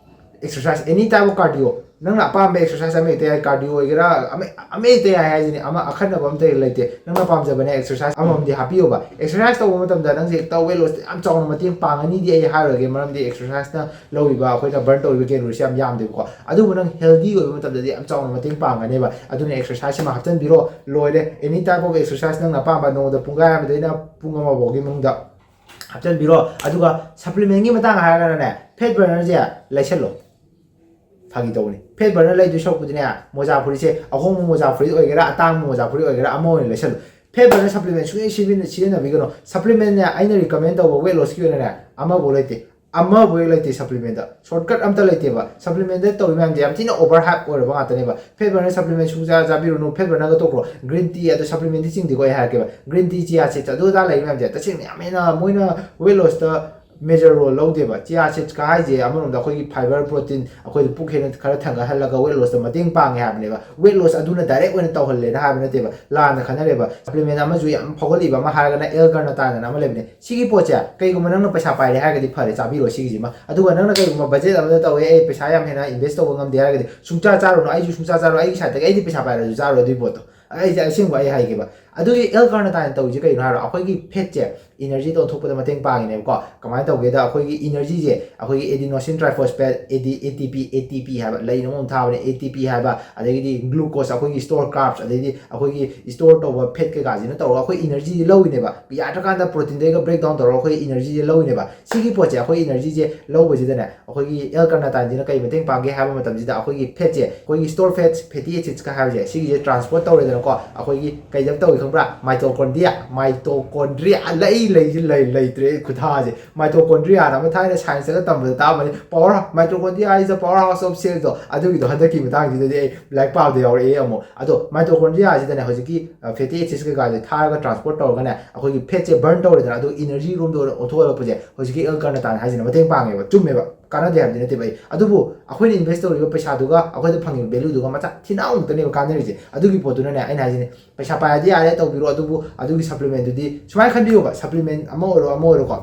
exercise, any type of cardio, ꯅꯪꯅ ꯑꯄꯥꯝꯕ ꯑꯦꯛꯁꯔꯁꯥꯏꯁ ꯑꯃ ꯍꯦꯛꯇ ꯌꯥꯏ, ꯀꯥꯔꯗꯤꯑꯣ ꯑꯣꯏꯒꯦꯔꯥ, ꯑꯃ ꯑꯃ ꯍꯦꯛꯇ ꯌꯥꯏ ꯍꯥꯏꯁꯤꯅꯤ, ꯑꯃ ꯑꯈꯟꯅꯕ ꯑꯝꯇ ꯂꯩꯇꯦ꯫ ꯅꯪꯅ ꯄꯥꯝꯖꯕꯅꯦ ꯑꯦꯛꯁꯔꯁꯥꯏꯁ ꯑꯃꯃꯝꯗꯤ ꯍꯥꯞꯄꯤꯌꯣꯕ꯫ ꯑꯦꯛꯁꯔꯁꯥꯏꯁ ꯇꯧꯕ ꯃꯇꯝꯗ ꯅꯪꯁꯦ ꯍꯦꯛꯇ ꯋꯦꯠ ꯂꯣꯁꯇ ꯌꯥꯝ ꯆꯥꯎꯅ ꯃꯇꯦꯡ ꯄꯥꯡꯒꯅꯤꯗꯤ ꯑꯩ ꯍꯥꯏꯔꯣꯏꯒꯦ, ꯃꯔꯝꯗꯤ ꯑꯦꯛꯁꯔꯁꯥꯏꯁꯅ ꯂꯧꯔꯤꯕ, ꯑꯩꯈꯣꯏꯅ ꯕꯔꯟ ꯇꯧꯔꯤꯕ ꯀꯦꯂꯣꯔꯤꯁꯦ ꯌꯥꯝ ꯌꯥꯝꯗꯦꯕꯀꯣ꯫ ꯑꯗꯨꯕꯨ ꯅꯪ ꯍꯦꯜꯗꯤ ꯑꯣꯏꯕ ꯃꯇꯝꯗꯗꯤ ꯌꯥꯝ ꯆꯥꯎꯅ ꯃꯇꯦꯡ ꯄꯥꯡꯒꯅꯦꯕ꯫ ꯑꯗꯨꯅ ꯑꯦꯛꯁꯔꯁꯥꯏꯁ ꯑꯃ ꯍꯥꯞꯆꯤꯟꯕꯤꯔꯣ, ꯂꯣꯏꯔꯦ꯫ Any type of exercise ꯅꯪꯅ ꯑꯄꯥꯝꯕ, ꯅꯣꯡꯃꯗ ꯄꯨꯡꯈꯥꯏ ꯑꯃꯗꯩꯅ ꯄꯨꯡ ꯑꯃ ꯐꯥꯎꯒꯤ ꯃꯅꯨꯡꯗ ꯍꯥꯞꯆꯤꯟꯕꯤꯔꯣ꯫ ꯑꯗꯨꯒ ꯁꯄ꯭ꯂꯤꯃꯦꯟꯒꯤ ꯃꯇꯥꯡ ꯍꯥꯏꯔꯒꯅꯅꯦ, ꯐꯦꯠ ꯕꯔꯅꯔꯁꯦ ꯂꯩꯁꯜꯂꯣ꯫ ꯐꯥꯒꯤ ꯇꯧꯕꯅꯤ꯫ ꯐꯦꯠ ꯕꯔꯅꯔ ꯂꯩꯗꯣꯏ ꯁꯔꯨꯛꯄꯨꯗꯤꯅꯦ, ꯃꯣꯖꯥ ꯐꯨꯔꯤꯠꯁꯦ, ꯑꯍꯣꯡꯕ ꯃꯣꯖꯥ ꯐꯨꯔꯤꯠ ꯑꯣꯏꯒꯦꯔꯥ, ꯑꯇꯥꯡꯕ ꯃꯣꯖꯥ ꯐꯨꯔꯤꯠ ꯑꯣꯏꯒꯦꯔꯥ, ꯑꯃ ꯑꯣꯏꯅ ꯂꯩꯁꯜꯂꯣ꯫ ꯐꯦꯠ ꯕꯔꯅꯔ ꯁꯄ꯭ꯂꯤꯃꯦꯟ ꯁꯨꯡꯁꯤ ꯁꯤꯖꯤꯟꯅꯕꯤꯒꯅꯨ꯫ ꯁꯄ꯭ꯂꯤꯃꯦꯟꯅꯦ, ꯑꯩꯅ ꯔꯤꯀꯃꯦꯟ ꯇꯧꯕ ꯋꯦꯠ ꯂꯣꯁꯀꯤ ꯑꯣꯏꯅꯅꯦ, ꯑꯃꯐꯥꯎ ꯂꯩꯇꯦ꯫ ꯑꯃꯐꯥꯎ ꯍꯦꯛ ꯂꯩꯇꯦ ꯁꯄ꯭ꯂꯤꯃꯦꯟꯗ꯫ ꯁꯣꯔꯠꯀꯠ ꯑꯝꯇ ꯂꯩꯇꯦꯕ꯫ ꯁꯄ꯭ꯂꯤꯃꯦꯟꯗ ꯇꯧꯔꯤ ꯃꯌꯥꯝꯁꯦ ꯌꯥꯝ ꯊꯤꯅ ꯑꯣꯚꯔ ꯍꯥꯏꯞ ꯑꯣꯏꯔꯕ ꯉꯥꯛꯇꯅꯦꯕ꯫ ꯐꯦꯠ ꯕꯔꯅꯔ ꯁꯄ꯭ꯂꯤꯃꯦꯟ ꯁꯨꯡꯆꯥ ꯆꯥꯕꯤꯔꯨꯅꯨ꯫ ꯐꯦꯠ ꯕꯔꯅꯔꯒ ꯇꯣꯛꯈ꯭ꯔꯣ꯫ ꯒ꯭ꯔꯤꯟ ꯇꯤ ꯑꯗꯣ ꯁꯄ꯭ꯂꯤꯃꯦꯟꯗꯤ ꯆꯤꯡꯗꯦꯀꯣ, ꯑꯩ ꯍꯥꯏꯔꯛꯀꯦꯕ꯫ ꯒ꯭ꯔꯤꯟ ꯇꯤ, ꯆꯤꯌꯥ ꯁꯤꯗ, ꯑꯗꯨ ꯑꯗꯥ ꯂꯩꯔꯤ ꯃꯌꯥꯝꯁꯦ ꯇꯁꯦꯡꯅ ꯌꯥꯝ ꯍꯦꯟꯅ ꯃꯣꯏꯅ ꯋꯦꯠ ꯂꯣꯁꯇ ꯃꯦꯖꯔ ꯔꯣꯜ ꯂꯧꯗꯦꯕ꯫ ꯆꯤꯌꯥ ꯁꯤꯗꯀ ꯍꯥꯏꯁꯦ ꯑꯃꯔꯣꯝꯗ ꯑꯩꯈꯣꯏꯒꯤ ꯐꯥꯏꯕꯔ, ꯄ꯭ꯔꯣꯇꯤꯟ, ꯑꯩꯈꯣꯏꯗ ꯄꯨꯛ ꯍꯦꯟꯅ ꯈꯔ ꯊꯟꯒꯠꯍꯜꯂꯒ ꯋꯦꯠ ꯂꯣꯁꯇ ꯃꯇꯦꯡ ꯄꯥꯡꯉꯦ ꯍꯥꯏꯕꯅꯦꯕ꯫ ꯋꯦꯠ ꯂꯣꯁ ꯑꯗꯨꯅ ꯗꯥꯏꯔꯦꯛ ꯑꯣꯏꯅ ꯇꯧꯍꯜꯂꯦꯅ ꯍꯥꯏꯕ ꯅꯠꯇꯦꯕ, ꯂꯥꯟꯅ ꯈꯟꯅꯔꯦꯕ꯫ ꯁꯄ꯭ꯂꯤꯃꯦꯟ ꯑꯃꯁꯨ ꯌꯥꯝ ꯐꯥꯎꯒꯠꯂꯤꯕ ꯑꯃ ꯍꯥꯏꯔꯒꯅ ꯑꯦꯜ ꯀꯥꯔꯅꯥꯇꯥꯏꯟ ꯑꯅ ꯑꯃ ꯂꯩꯕꯅꯦ꯫ ꯁꯤꯒꯤ ꯄꯣꯠꯁꯦ ꯀꯩꯒꯨꯝꯕ ꯅꯪꯅ ꯄꯩꯁꯥ ꯄꯥꯏꯔꯦ ꯍꯥꯏꯔꯒꯗꯤ ꯐꯔꯦ, ꯆꯥꯕꯤꯔꯣ ꯁꯤꯒꯤꯁꯤꯃ꯫ ꯑꯗꯨꯒ ꯅꯪꯅ ꯀꯩꯒꯨꯝꯕ ꯕꯖꯦꯠ ꯑꯃꯗ ꯇꯧꯋꯦ, ꯑꯩ ꯄꯩꯁꯥ ꯌꯥꯝ ꯍꯦꯟꯅ ꯏꯟꯚꯦꯁ ꯇꯧꯕ ꯉꯝꯗꯦ ꯍꯥꯏꯔꯒꯗꯤ ꯁꯨꯡꯆꯥ ꯆꯥꯔꯨꯅꯨ꯫ ꯑꯩꯁꯨ ꯁꯨꯡꯆꯥ ꯆꯥꯔꯣꯏ, ꯑꯩꯒꯤ ꯁꯥꯏꯠꯇꯒꯤ ꯑꯩꯗꯤ ꯄꯩꯁꯥ ꯄꯥꯏꯔꯁꯨ ꯆꯥꯔꯣꯏ ꯑꯗꯨꯒꯤ ꯄꯣꯠꯇꯣ꯫ ꯑꯩꯁꯦ ꯑꯁꯦꯡꯕ ꯑꯩ ꯍꯥꯏꯒꯦꯕ꯫ ꯑꯗꯨꯒꯤ ꯑꯦꯜ ꯀꯥꯔꯅꯥꯇꯥꯏꯟ ꯇꯧꯔꯤꯁꯦ ꯀꯩꯒꯤꯅꯣ ꯍꯥꯏꯔꯣ, ꯑꯩꯈꯣꯏꯒꯤ ꯐꯦꯠꯁꯦ ꯏꯅꯔꯖꯤꯗ ꯑꯣꯟꯊꯣꯛꯄꯗ ꯃꯇꯦꯡ ꯄꯥꯡꯉꯤꯅꯦꯕꯀꯣ꯫ ꯀꯃꯥꯏꯅ ꯇꯧꯒꯦꯗ, ꯑꯩꯈꯣꯏꯒꯤ ꯏꯅꯔꯖꯤꯁꯦ ꯑꯩꯈꯣꯏꯒꯤ adenosine triphosphate, AD, ATP, ATP ꯍꯥꯏꯕ ꯂꯩ ꯑꯃ ꯊꯥꯕꯅꯦ, ATP ꯍꯥꯏꯕ, ꯑꯗꯒꯤꯗꯤ ꯒ꯭ꯂꯨꯀꯣꯁ, ꯑꯩꯈꯣꯏꯒꯤ ꯁ꯭ꯇꯣꯔ ꯀꯥꯔꯕꯁ, ꯑꯗꯩꯗꯤ ꯑꯩꯈꯣꯏꯒꯤ ꯁ꯭ꯇꯣꯔ ꯇꯧꯕ ꯐꯦꯠ ꯀꯩꯀꯥꯁꯤꯅ ꯇꯧꯔꯒ ꯑꯩꯈꯣꯏ ꯏꯅꯔꯖꯤꯁꯦ ꯂꯧꯋꯤꯅꯦꯕ꯫ ꯌꯥꯗ꯭ꯔꯀꯥꯟꯗ ꯄ꯭ꯔꯣꯇꯤꯟꯗꯩꯒ ꯕ꯭ꯔꯦꯛ ꯗꯥꯎꯟ ꯇꯧꯔꯒ ꯑꯩꯈꯣꯏ ꯏꯅꯔꯖꯤꯁꯦ ꯂꯧꯋꯤꯅꯦꯕ꯫ ꯁꯤꯒꯤ ꯄꯣꯠꯁꯦ, ꯑꯩꯈꯣꯏ ꯏꯅꯔꯖꯤꯁꯦ ꯂꯧꯕꯁꯤꯗꯅꯦ, ꯑꯩꯈꯣꯏꯒꯤ ꯑꯦꯜ ꯀꯥꯔꯅꯥꯇꯥꯏꯟꯁꯤꯅ ꯀꯩ ꯃꯇꯦꯡ ꯄꯥꯡꯒꯦ ꯍꯥꯏꯕ ꯃꯇꯝꯁꯤꯗ, ꯑꯩꯈꯣꯏꯒꯤ ꯐꯦꯠꯁꯦ, ꯑꯩꯈꯣꯏꯒꯤ ꯁ꯭ꯇꯣꯔ ꯐꯦꯠꯁ, ꯐꯦꯇꯤ ꯑꯦꯁꯤꯗꯁꯀ ꯍꯥꯏꯕꯁꯦ, ꯁꯤꯒꯤꯁꯦ ꯇ꯭ꯔꯥꯟꯁꯄꯣꯔꯠ ꯇꯧꯔꯦꯗꯅꯀꯣ꯫ ꯑꯩꯈꯣꯏꯒꯤ ꯀꯩꯗ ꯇꯧꯏ ꯈꯪꯕ꯭ꯔꯥ? ꯃꯥꯏꯇꯣꯀꯣꯟꯗ꯭ꯔꯤꯌꯥ, ꯃꯥꯏꯇꯣꯀꯣꯟꯗ꯭ꯔꯤꯌꯥ ꯂꯩ, ꯂꯩ, ꯂꯩ, ꯂꯩꯇ꯭ꯔꯦ ꯈꯨꯊꯥꯁꯦ꯫ ꯃꯥꯏꯇꯣꯀꯣꯟꯗ꯭ꯔꯤꯌꯥꯅ ꯑꯃ ꯊꯥꯏꯅ ꯁꯥꯏꯟꯁꯇꯒ ꯇꯝꯕꯗ ꯇꯥꯕꯅꯤ, power, mitochondria is the powerhouse of cell ꯗꯣ, ꯑꯗꯨꯒꯤꯗꯣ ꯍꯟꯗꯛꯀꯤ ꯃꯇꯥꯡꯁꯤꯗꯗꯤ ꯑꯩ ꯂꯥꯏꯔꯤꯛ ꯄꯥꯕꯗ ꯌꯥꯎꯔꯛꯑꯦ ꯑꯃꯨꯛ꯫ ꯑꯗꯣ ꯃꯥꯏꯇꯣꯀꯣꯟꯗ꯭ꯔꯤꯌꯥꯁꯤꯗꯅꯦ, ꯍꯧꯖꯤꯛꯀꯤ ꯐꯦꯇꯤ ꯑꯦꯁꯤꯗ ꯀꯩꯀꯥꯁꯦ ꯊꯥꯔꯒ ꯇ꯭ꯔꯥꯟꯁꯄꯣꯔꯠ ꯇꯧꯔꯒꯅꯦ, ꯑꯩꯈꯣꯏꯒꯤ ꯐꯦꯠꯁꯦ ꯕꯔꯟ ꯇꯧꯔꯦꯗꯅ, ꯑꯗꯨ ꯏꯅꯔꯖꯤ ꯔꯨꯝꯗ ꯑꯣꯏꯅ ꯑꯣꯟꯊꯣꯛꯍꯜꯂꯛꯄꯁꯦ ꯍꯧꯖꯤꯛꯀꯤ ꯑꯦꯜ ꯀꯥꯔꯅꯥꯇꯥꯏꯟ ꯍꯥꯏꯁꯤꯅ ꯃꯇꯦꯡ ꯄꯥꯡꯉꯦꯕ꯫ ꯆꯨꯝꯃꯦꯕ, ꯀꯥꯟꯅꯗꯦ ꯍꯥꯏꯕꯗꯤ ꯅꯠꯇꯦꯕ ꯑꯩ꯫ ꯑꯗꯨꯕꯨ ꯑꯩꯈꯣꯏꯅ ꯏꯟꯚꯦꯁ ꯇꯧꯔꯤꯕ ꯄꯩꯁꯥꯗꯨꯒ ꯑꯩꯈꯣꯏꯗ ꯐꯪꯉꯤꯕ ꯚꯦꯂꯨꯗꯨꯒ ꯃꯆꯥ ꯊꯤꯅ ꯑꯃꯨꯛꯇꯅꯦꯕ ꯀꯥꯟꯅꯔꯤꯁꯦ꯫ ꯑꯗꯨꯒꯤ ꯄꯣꯠꯇꯨꯅꯅꯦ ꯑꯩꯅ ꯍꯥꯏꯁꯤꯅꯦ, ꯄꯩꯁꯥ ꯄꯥꯏꯔꯗꯤ ꯌꯥꯔꯦ ꯇꯧꯕꯤꯔꯣ, ꯑꯗꯨꯕꯨ ꯑꯗꯨꯒꯤ ꯁꯄ꯭ꯂꯤꯃꯦꯟꯗꯨꯗꯤ ꯁꯨꯃꯥꯏꯅ ꯈꯟꯕꯤꯌꯣꯕ, ꯁꯄ꯭ꯂꯤꯃꯦꯟ ꯑꯃ ꯑꯣꯏꯔꯣ ꯑꯃ ꯑꯣꯏꯔꯣꯀꯣ,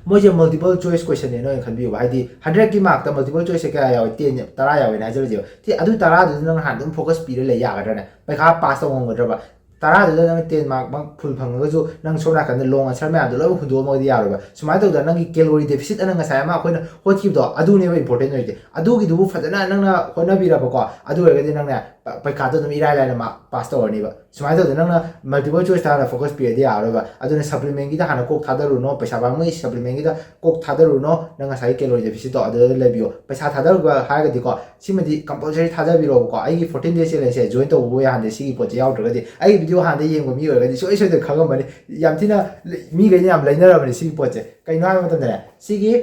ꯃꯣꯏꯁꯦ multiple choice questionꯅꯦ ꯅꯣꯏꯅ ꯈꯟꯕꯤꯌꯨꯕ꯫ ꯍꯥꯏꯗꯤ hundredꯀꯤ markꯇ multiple choiceꯁꯦ ꯀꯌꯥ ꯌꯥꯎꯏ? ten, ꯇꯔꯥ ꯌꯥꯎꯏꯅ ꯍꯥꯏꯖꯔꯁꯦꯕ꯫ ꯁꯤ ꯑꯗꯨ ꯇꯔꯥꯗꯨꯗ ꯅꯪ ꯍꯥꯟꯅ ꯑꯗꯨꯝ focus ꯄꯤꯔ ꯂꯩ ꯌꯥꯒꯗ꯭ꯔꯅꯦ? ꯄꯩꯈꯥ pass ꯇꯧ ꯉꯝꯒꯗ꯭ꯔꯕ? ꯇꯔꯥꯗꯨꯗ ꯅꯪ ten mark ꯃꯛ full ꯐꯪꯉꯒꯁꯨ, ꯅꯪ ꯁꯣꯝ ꯅꯥꯀꯟꯗ long answer ꯃꯌꯥꯝꯗꯣ ꯂꯣꯏꯅꯃꯛ ꯍꯨꯟꯗꯣꯛꯑꯝꯃꯒꯗꯤ ꯌꯥꯔꯣꯏꯕ꯫ ꯁꯨꯃꯥꯏꯅ ꯇꯧꯗꯅ ꯅꯪꯒꯤ calorie deficit ꯑꯅ ꯉꯁꯥꯏ ꯑꯃ ꯑꯩꯈꯣꯏꯅ ꯍꯣꯠꯈꯤꯕꯗꯣ, ꯑꯗꯨꯅꯦꯕ important ꯑꯣꯏꯔꯤꯁꯦ꯫ ꯑꯗꯨꯒꯤꯗꯨꯕꯨ ꯐꯖꯅ ꯅꯪꯅ ꯍꯣꯠꯅꯕꯤꯔꯕꯀꯣ, ꯑꯗꯨ ꯑꯣꯏꯔꯒꯗꯤ ꯅꯪꯅꯦ ꯄ-, ꯄꯩꯈꯥꯗꯣ ꯑꯗꯨꯝ ꯏꯔꯥꯏ ꯂꯥꯏꯅ mark pass ꯇꯧꯔꯅꯤꯕ꯫ ꯁꯨꯃꯥꯏꯅ ꯇꯧꯗꯅ ꯅꯪꯅ multiple choiceꯇ ꯍꯥꯟꯅ focus ꯄꯤꯔꯗꯤ ꯌꯥꯔꯔꯣꯏꯕ꯫ ꯑꯗꯨꯅ supplementꯒꯤꯗ ꯍꯥꯟꯅ ꯀꯣꯛ ꯊꯥꯗꯔꯨꯅꯣ, ꯄꯩꯁꯥ ꯄꯥꯝꯃꯨꯏ꯫ Supplementꯒꯤꯗ ꯀꯣꯛ ꯊꯥꯗꯔꯨꯅꯣ, ꯅꯪ ꯉꯁꯥꯏꯒꯤ calorie deficitꯇꯣ ꯑꯗꯨꯗ ꯂꯩꯕꯤꯌꯣ꯫ ꯄꯩꯁꯥ ꯊꯥꯗꯔꯨꯕ ꯍꯥꯏꯔꯒꯗꯤꯀꯣ, ꯁꯤꯃꯗꯤ compulsory ꯊꯥꯗꯕꯤꯔꯛꯑꯣꯕꯀꯣ꯫ ꯑꯩꯒꯤ fourteen day challengeꯁꯦ join ꯇꯧꯕ ꯌꯥꯍꯟꯗꯦ ꯁꯤꯒꯤ ꯄꯣꯠꯁꯦ ꯌꯥꯎꯗ꯭ꯔꯒꯗꯤ꯫ ꯑꯩꯒꯤ video ꯍꯥꯟꯅꯗꯩ ꯌꯦꯡꯕ ꯃꯤ ꯑꯣꯏꯔꯒꯗꯤ ꯁꯨꯡꯁꯣꯏ ꯁꯣꯏꯗꯅ ꯈꯪꯉꯝꯃꯅꯤ꯫ ꯌꯥꯝ ꯊꯤꯅ ꯂ-, ꯃꯤꯈꯩꯅ ꯌꯥꯝ ꯂꯩꯅꯔꯕꯅꯦ ꯁꯤꯒꯤ ꯄꯣꯠꯁꯦ꯫ ꯀꯩꯅꯣ ꯍꯥꯏꯕ ꯃꯇꯝꯗꯅꯦ, ꯁꯤꯒꯤ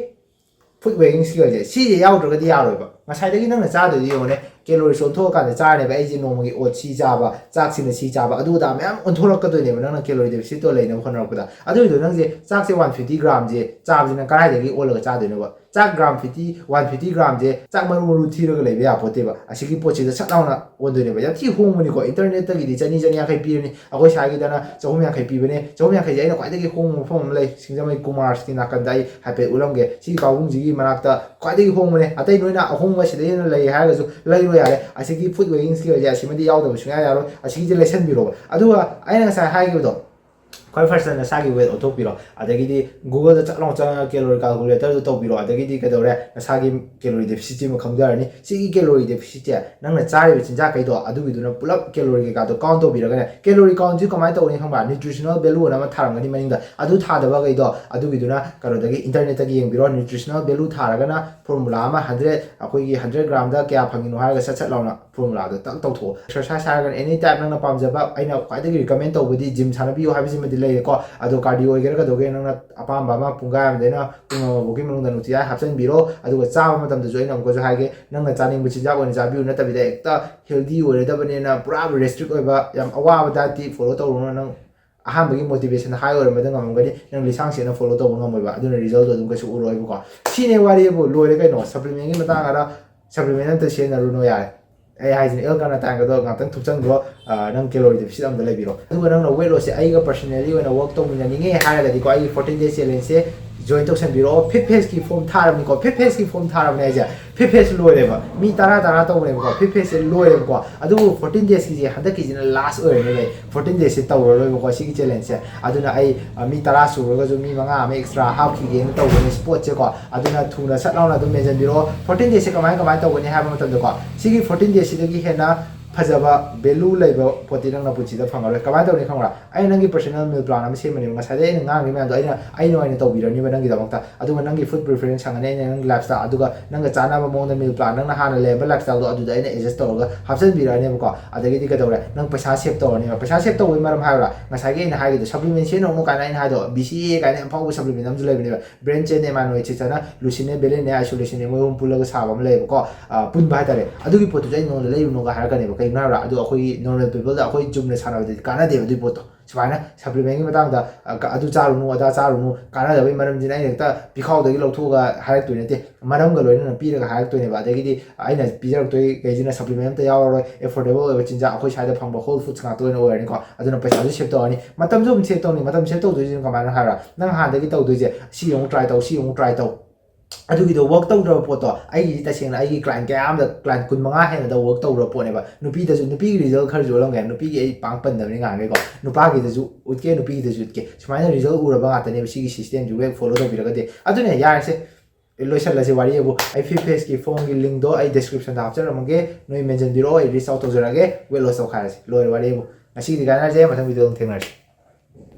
food weighing scaleꯁꯦ, ꯁꯤꯁꯦ ꯌꯥꯎꯗ꯭ꯔꯒꯗꯤ ꯌꯥꯔꯣꯏꯕ꯫ ꯉꯁꯥꯏꯗꯒꯤ ꯅꯪꯅ ꯆꯥꯗꯣꯏꯗꯤ ꯌꯦꯡꯉꯨꯅꯦ, calories ꯑꯣꯟꯊꯣꯛꯑꯀꯥꯟꯗ ꯆꯥꯔꯅꯦꯕ꯫ ꯑꯩꯁꯦ ꯅꯣꯡꯃꯒꯤ oats ꯁꯤ ꯆꯥꯕ, ꯆꯥꯛꯁꯤꯅ ꯁꯤ ꯆꯥꯕ, ꯑꯗꯨ ꯑꯗꯥ ꯃꯌꯥꯝ ꯑꯣꯟꯊꯣꯔꯛꯀꯗꯣꯏꯅꯦꯕ ꯅꯪꯅ calorie deficitꯇꯣ ꯂꯩꯅꯕ ꯍꯣꯠꯅꯔꯛꯄꯗ꯫ ꯑꯗꯨ ꯑꯣꯏꯔꯁꯨ ꯅꯪꯁꯦ ꯆꯥꯛꯁꯦ one fifty gramꯁꯦ ꯆꯥꯕꯁꯤ ꯅꯪ ꯀꯗꯥꯏꯗꯒꯤ ꯑꯣꯜꯂꯒ ꯆꯥꯗꯣꯏꯅꯣꯕ? ꯆꯥꯛ gram fifty, one fifty gramꯁꯦ ꯆꯥꯛ ꯃꯔꯨ ꯃꯔꯨ ꯊꯤꯔꯒ ꯂꯩꯕ ꯌꯥꯄꯣꯠꯇꯦꯕ꯫ ꯑꯁꯤꯒꯤ ꯄꯣꯠꯁꯤꯗ ꯁꯠ ꯂꯥꯎꯅ ꯑꯣꯟꯗꯣꯏꯅꯦꯕ꯫ ꯌꯥꯝ ꯊꯤ ꯍꯣꯡꯕꯅꯤꯀꯣ, internetꯇꯒꯤꯗꯤ ꯆꯅꯤ, ꯆꯅꯤ ꯌꯥꯡꯈꯩ ꯄꯤꯔꯅꯤ, ꯑꯩꯈꯣꯏ ꯁ꯭ꯋꯥꯏꯒꯤꯗꯅ ꯆꯍꯨꯝ ꯌꯥꯡꯈꯩ ꯄꯤꯕꯅꯦ꯫ ꯆꯍꯨꯝ ꯌꯥꯡꯈꯩꯁꯦ ꯑꯩꯅ ꯈ꯭ꯋꯥꯏꯗꯒꯤ ꯍꯣꯡꯕ ꯃꯐꯝ ꯑꯃ ꯂꯩ, ꯁꯤꯡꯖꯃꯩ ꯀꯨꯃꯥꯔꯁꯀꯤ ꯅꯥꯀꯟꯗ꯫ ꯑꯩ ꯍꯥꯏꯐꯦꯠ ꯎꯠꯂꯝꯒꯦ꯫ ꯁꯤꯒꯤ ꯄꯥꯕꯨꯡꯁꯤꯒꯤ ꯃꯅꯥꯛꯇ ꯈ꯭ꯋꯥꯏꯗꯒꯤ ꯍꯣꯡꯕꯅꯦ꯫ ꯑꯇꯩ ꯅꯣꯏꯅ ꯑꯍꯣꯡꯕ ꯁꯤꯗꯩ ꯍꯦꯟꯅ ꯂꯩ ꯍꯥꯏꯔꯒꯁꯨ ꯂꯩꯔꯣ ꯌꯥꯔꯦ꯫ ꯑꯁꯤꯒꯤ food weighing scaleꯁꯦ ꯑꯁꯤꯃꯗꯤ ꯌꯥꯎꯗꯕ ꯁꯨꯡꯌꯥ ꯌꯥꯔꯣꯏ꯫ ꯑꯁꯤꯒꯤꯁꯦ ꯂꯩꯁꯟꯕꯤꯔꯣꯕ꯫ ꯑꯗꯨꯒ ꯑꯩꯅ ꯉꯁꯥꯏ ꯍꯥꯏꯈꯤꯕꯗꯣ, ꯈ꯭ꯋꯥꯏ firstꯇ ꯅꯁꯥꯒꯤ weight ꯑꯣꯟꯊꯣꯛꯄꯤꯔꯣ꯫ ꯑꯗꯒꯤꯗꯤ Googleꯗ ꯆꯠ ꯂꯥꯎ ꯆꯪꯉꯒ calorie calculatorꯗꯨ ꯇꯧꯕꯤꯔꯣ꯫ ꯑꯗꯒꯤꯗꯤ ꯀꯩꯗꯧꯔꯦ? ꯅꯁꯥꯒꯤ calorie deficitꯁꯤꯃ ꯈꯪꯖꯔꯅꯤ꯫ ꯁꯤꯒꯤ calorie deficitꯁꯦ ꯅꯪꯅ ꯆꯥꯔꯤꯕ ꯆꯤꯟꯖꯥꯛꯈꯩꯗꯣ ꯑꯗꯨꯒꯤꯗꯨꯅ ꯄꯨꯂꯞ calorie ꯀꯩꯀꯥꯗꯣ count ꯇꯧꯕꯤꯔꯒꯅꯦ, calorie countꯁꯤ ꯀꯃꯥꯏꯅ ꯇꯧꯒꯅꯤ ꯈꯪꯕ꯭ꯔꯥ? Nutritional value ꯑꯅ ꯑꯃ ꯊꯥꯔꯝꯒꯅꯤ ꯃꯅꯤꯡꯗ꯫ ꯑꯗꯨ ꯊꯥꯗꯕꯈꯩꯗꯣ ꯑꯗꯨꯒꯤꯗꯨꯅ ꯀꯩꯅꯣꯗꯒꯤ internetꯇꯒꯤ ꯌꯦꯡꯕꯤꯔꯣ꯫ Nutritional value ꯊꯥꯔꯒꯅ formula ꯑꯃ hundred, ꯑꯩꯈꯣꯏꯒꯤ hundred gramꯗ ꯀꯌꯥ ꯐꯪꯉꯤꯅꯣ ꯍꯥꯏꯔꯒ ꯁꯠ ꯁꯠ ꯂꯥꯎꯅ formulaꯗꯣ ꯇꯛ ꯇꯧꯊꯣꯛꯑꯣ꯫ Exercise ꯍꯥꯏꯔꯒꯅ any type ꯅꯪꯅ ꯄꯥꯝꯖꯕ, ꯑꯩꯅ ꯈ꯭ꯋꯥꯏꯗꯒꯤ recommend ꯇꯧꯕꯗꯤ gym ꯁꯥꯟꯅꯕꯤꯌꯨ ꯍꯥꯏꯕꯁꯤꯃꯗꯤ ꯂꯩꯔꯦꯀꯣ꯫ ꯑꯗꯣ cardio ꯑꯣꯏꯒꯦꯔꯥ ꯀꯩꯗꯧꯒꯦꯔꯥ ꯅꯪꯅ ꯑꯄꯥꯝꯕ ꯑꯃ ꯄꯨꯡꯈꯥꯏ ꯑꯃꯗꯩꯅ ꯄꯨꯡ ꯑꯃꯐꯥꯎꯒꯤ ꯃꯅꯨꯡꯗ ꯅꯨꯡꯇꯤꯖꯥꯏ ꯍꯥꯞꯆꯤꯟꯕꯤꯔꯣ꯫ ꯑꯗꯨꯒ ꯆꯥꯕ ꯃꯇꯝꯗꯁꯨ ꯑꯩꯅ ꯑꯃꯨꯛꯀꯁꯨ ꯍꯥꯏꯒꯦ, ꯅꯪꯅ ꯆꯥꯅꯤꯡꯕ ꯆꯤꯟꯖꯥꯛ ꯑꯣꯏꯅ ꯆꯥꯕꯤꯌꯨ, ꯅꯠꯇꯕꯤꯗ ꯍꯦꯛꯇ healthy ꯑꯣꯏꯔꯗꯕꯅꯦꯅ ꯄꯨꯔꯥ restrict ꯑꯣꯏꯕ ꯌꯥꯝ ꯑꯋꯥꯕ dietꯇꯤ follow ꯇꯧꯔꯨꯅꯨ꯫ ꯅꯪ ꯑꯍꯥꯟꯕꯒꯤ motivation high ꯑꯣꯏꯔꯝꯕꯗ ꯉꯝꯃꯝꯒꯅꯤ, ꯅꯪ ꯂꯤꯁꯥꯡ ꯁꯦꯠꯅ follow ꯇꯧꯕ ꯉꯝꯃꯣꯏꯕ, ꯑꯗꯨꯅ resultꯇꯣ ꯑꯗꯨꯝ ꯀꯩꯁꯨ ꯎꯔꯣꯏꯕꯀꯣ꯫ ꯁꯤꯅꯦ ꯋꯥꯔꯤꯕꯨ, ꯂꯣꯏꯔꯦ ꯀꯩꯅꯣ꯫ Supplementꯀꯤ ꯃꯇꯥꯡ ꯑꯗ supplement ꯑꯝꯇ ꯁꯤꯖꯤꯟꯅꯔꯨꯅꯨ ꯌꯥꯔꯦ꯫ ꯑꯩ ꯍꯥꯏꯁꯤꯅꯦ, L-carnitine ꯒꯗꯣ ꯉꯥꯛꯇꯪ ꯊꯨꯞꯆꯟꯈ꯭ꯔꯣ, ꯑ, ꯅꯪ calorie deficit ꯑꯝꯗ ꯂꯩꯕꯤꯔꯣ꯫ ꯑꯗꯨꯒ ꯅꯪꯅ weight lossꯁꯦ ꯑꯩꯒ personally ꯑꯣꯏꯅ work ꯇꯧꯃꯤꯟꯅꯅꯤꯡꯉꯦ ꯍꯥꯏꯔꯒꯗꯤꯀꯣ, ꯑꯩꯒꯤ fourteen day challengeꯁꯦ Join ꯇꯧꯁꯟꯕꯤꯔꯛꯑꯣ꯫ Fifth phaseꯀꯤ form ꯊꯥꯔꯕꯅꯤꯀꯣ꯫ Fifth phaseꯀꯤ form ꯊꯥꯔꯕꯅꯦ ꯍꯥꯏꯁꯦ, fifth phase ꯂꯣꯏꯔꯦꯕ꯫ ꯃꯤ ꯇꯔꯥ ꯇꯔꯥ ꯇꯧꯕꯅꯦꯕꯀꯣ, fifth phaseꯁꯦ ꯂꯣꯏꯔꯦꯕꯀꯣ꯫ ꯑꯗꯨꯕꯨ fourteen daysꯀꯤꯁꯦ ꯍꯟꯗꯛꯀꯤꯁꯤꯅ last ꯑꯣꯏꯔꯅꯦꯕ꯫ ꯑꯩ fourteen daysꯁꯦ ꯇꯧꯔꯔꯣꯏꯕꯀꯣ ꯁꯤꯒꯤ challengeꯁꯦ꯫ ꯑꯗꯨꯅ ꯑꯩ ꯑ, ꯃꯤ ꯇꯔꯥ ꯁꯨꯔꯒꯁꯨ ꯃꯤ ꯃꯉꯥ ꯑꯃ extra ꯍꯥꯞꯈꯤꯒꯦꯅ ꯇꯧꯕꯅꯦ ꯁ꯭ꯄꯣꯠꯁꯦꯀꯣ꯫ ꯑꯗꯨꯅ ꯊꯨꯅ ꯁꯠ ꯂꯥꯎꯅ ꯑꯗꯨꯝ ꯃꯦꯟꯁꯤꯟꯕꯤꯔꯛꯑꯣ꯫ Fourteen daysꯁꯦ ꯀꯃꯥꯏ ꯀꯃꯥꯏꯅ ꯇꯧꯒꯅꯤ ꯍꯥꯏꯕ ꯃꯇꯝꯗꯀꯣ, ꯁꯤꯒꯤ fourteen daysꯁꯤꯗꯒꯤ ꯍꯦꯟꯅ ꯐꯖꯕ value ꯂꯩꯕ ꯄꯣꯠꯇꯤ ꯅꯪꯅ ꯄꯨꯟꯁꯤꯗ ꯐꯪꯉꯔꯣꯏ꯫ ꯀꯃꯥꯏꯅ ꯇꯧꯅꯤ ꯈꯪꯕ꯭ꯔꯥ? ꯑꯩꯅ ꯅꯪꯒꯤ personal meal plan ꯑꯃ ꯁꯦꯝꯃꯅꯦꯕ꯫ ꯉꯁꯥꯏꯗꯩ ꯑꯩꯅ ꯉꯥꯡꯉꯤ ꯃꯌꯥꯝꯗꯣ ꯑꯩꯅ, ꯑꯩꯅ ꯑꯣꯏꯅ ꯇꯧꯕꯤꯔꯅꯤꯕ ꯅꯪꯒꯤꯗꯃꯛꯇ꯫ ꯑꯗꯨꯒ ꯅꯪꯒꯤ food preference ꯍꯪꯉꯅꯤ ꯑꯩꯅ, ꯅꯪꯒꯤ lifestyle, ꯑꯗꯨꯒ ꯅꯪꯒ ꯆꯥꯟꯅꯕ ꯃꯑꯣꯡꯗ meal plan, ꯅꯪꯅ ꯍꯥꯟꯅ ꯂꯩꯔꯝꯕ lifestyleꯗꯣ ꯑꯗꯨꯗ ꯑꯩꯅ adjust ꯇꯧꯔꯒ ꯍꯥꯞꯆꯤꯟꯕꯤꯔꯛꯑꯅꯦꯕꯀꯣ꯫ ꯑꯗꯒꯤꯗꯤ ꯀꯩꯗꯧꯔꯦ? ꯅꯪ ꯄꯩꯁꯥ save ꯇꯧꯔꯅꯦꯕ꯫ ꯄꯩꯁꯥ save ꯇꯧꯕꯒꯤ ꯃꯔꯝ ꯍꯥꯏꯔꯨꯔꯥ? ꯉꯁꯥꯏꯒꯤ ꯑꯩꯅ ꯍꯥꯏꯒꯤꯗꯣ, supplement ꯁꯤꯖꯤꯟꯅꯧꯅꯨ ꯀꯥꯏꯅ ꯑꯩꯅ ꯍꯥꯏꯗꯣ, B C A A ꯀꯥꯏꯅ ꯌꯥꯝ ꯐꯥꯎꯕ supplement ꯑꯃꯁꯨ ꯂꯩꯕꯅꯦꯕ꯫ Brain ꯆꯦꯟ ꯑꯦꯃꯥꯏꯅꯣꯏ ꯆꯤꯆꯅ ꯂꯨꯁꯤꯟꯅꯦ, ꯕꯦꯂꯦꯟꯅꯦ, ꯑꯥꯏꯁꯣꯂꯦꯁꯟꯅꯦ, ꯃꯣꯏ ꯑꯍꯨꯝ ꯄꯨꯜꯂꯒ ꯁꯥꯕ ꯑꯃ ꯂꯩꯌꯦꯕꯀꯣ꯫ ꯑ, ꯄꯨꯟꯕ ꯍꯥꯏꯇꯥꯔꯦ꯫ ꯑꯗꯨꯒꯤ ꯄꯣꯠꯇꯨꯁꯨ ꯑꯩ ꯅꯉꯣꯟꯗ ꯂꯩꯔꯨꯅꯣꯒ ꯍꯥꯏꯔꯛꯀꯅꯦꯕ꯫ ꯀꯩꯒꯤꯅꯣ ꯍꯥꯏꯕꯗ ꯑꯗꯨ ꯑꯩꯈꯣꯏꯒꯤ normal peopleꯗ, ꯑꯩꯈꯣꯏ ꯆꯨꯝꯅ ꯁꯥꯟꯅꯕꯗꯗꯤ ꯀꯥꯟꯅꯗꯦꯕ ꯑꯗꯨꯒꯤ ꯄꯣꯠꯇꯣ꯫ ꯁꯨꯃꯥꯏꯅ supplementꯀꯤ ꯃꯇꯥꯡꯗ, ꯑ, ꯀ-, ꯑꯗꯨ ꯆꯥꯔꯨꯅꯨ, ꯑꯗꯥ ꯆꯥꯔꯨꯅꯨ, ꯀꯥꯟꯅꯗꯕꯒꯤ ꯃꯔꯝꯁꯤꯅ ꯑꯩꯅ ꯍꯦꯛꯇ ꯄꯤꯈꯥꯎꯗꯒꯤ ꯂꯧꯊꯣꯛꯑꯒ ꯍꯥꯏꯔꯛꯇꯣꯏ ꯅꯠꯇꯦ꯫ ꯃꯔꯝꯒ ꯂꯣꯏꯅꯅ ꯄꯤꯔꯒ ꯍꯥꯏꯔꯛꯇꯣꯏꯅꯦꯕ꯫ ꯑꯗꯒꯤꯗꯤ ꯑꯩꯅ ꯄꯤꯖꯔꯛꯇꯣꯏꯈꯩꯁꯤꯅ supplement ꯑꯝꯇ ꯌꯥꯎꯔꯔꯣꯏ, affordable ꯑꯣꯏꯕ ꯆꯤꯟꯖꯥꯛ, ꯑꯩꯈꯣꯏ ꯁ꯭ꯋꯥꯏꯗ ꯐꯪꯕ whole foods ꯉꯥꯛꯇ ꯑꯣꯏꯅ ꯑꯣꯏꯔꯅꯤꯀꯣ꯫ ꯑꯗꯨꯅ ꯄꯩꯁꯥꯁꯨ save ꯇꯧꯔꯅꯤ, ꯃꯇꯝꯁꯨ ꯑꯗꯨꯝ save ꯇꯧꯅꯤ꯫ ꯃꯇꯝ save ꯇꯧꯗꯣꯏꯁꯤꯅ ꯀꯃꯥꯏꯅ ꯍꯥꯏꯔ, ꯅꯪ ꯍꯥꯟꯅꯗꯒꯤ ꯇꯧꯗꯣꯏꯁꯦ, ꯁꯤ ꯑꯃꯨꯛ try ꯇꯧ, ꯁꯤ ꯑꯃꯨꯛ try ꯇꯧ, ꯑꯗꯨꯒꯤꯗꯣ work ꯇꯧꯗ꯭ꯔꯕ ꯄꯣꯠꯇꯣ, ꯑꯩꯒꯤꯗꯤ ꯇꯁꯦꯡꯅ ꯑꯩꯒꯤ client ꯀꯌꯥ ꯑꯃꯗ, client ꯀꯨꯟ ꯃꯉꯥ ꯍꯦꯟꯅꯗ work ꯇꯧꯈ꯭ꯔꯕ ꯄꯣꯠꯅꯦꯕ꯫ ꯅꯨꯄꯤꯗꯁꯨ, ꯅꯨꯄꯤꯒꯤ result ꯈꯔꯁꯨ ꯎꯠꯂꯝꯒꯦ, ꯅꯨꯄꯤꯒꯤ ꯑꯩ ꯄꯥꯡ ꯄꯟꯗꯕꯅꯤ ꯉꯥꯡꯒꯦꯀꯣ, ꯅꯨꯄꯥꯒꯤꯗꯁꯨ ꯎꯠꯀꯦ, ꯅꯨꯄꯤꯒꯤꯗꯁꯨ ꯎꯠꯀꯦ꯫ ꯁꯨꯃꯥꯏꯅ result ꯎꯔꯕ ꯉꯥꯛꯇꯅꯦꯕ ꯁꯤꯒꯤ systemꯁꯦ, ꯍꯦꯛ follow ꯇꯧꯕꯤꯔꯒꯗꯤ꯫ ꯑꯗꯨꯅꯦ, ꯌꯥꯔꯦꯁꯦ, ꯂꯣꯏꯁꯜꯂꯁꯤ ꯋꯥꯔꯤ ꯑꯕꯨ꯫ ꯑꯩ fifth phaseꯀꯤ formꯒꯤ linkꯗꯣ ꯑꯩ descriptionꯗ ꯍꯥꯞꯆꯔꯝꯃꯒꯦ, ꯅꯣꯏ ꯃꯦꯟꯁꯤꯟꯕꯤꯔꯛꯑꯣ, ꯑꯩ reach out ꯇꯧꯖꯔꯛꯑꯒꯦ, weight loss ꯇꯧꯈꯥꯏꯔꯁꯤ꯫ ꯂꯣꯏꯔꯦ ꯋꯥꯔꯤ ꯑꯕꯨ, ꯉꯁꯤꯒꯤꯗꯤ ꯀꯥꯟꯅꯔꯁꯦ, ꯃꯊꯪ videoꯗ ꯑꯃꯨꯛ ꯊꯦꯡꯅꯔꯁꯤ꯫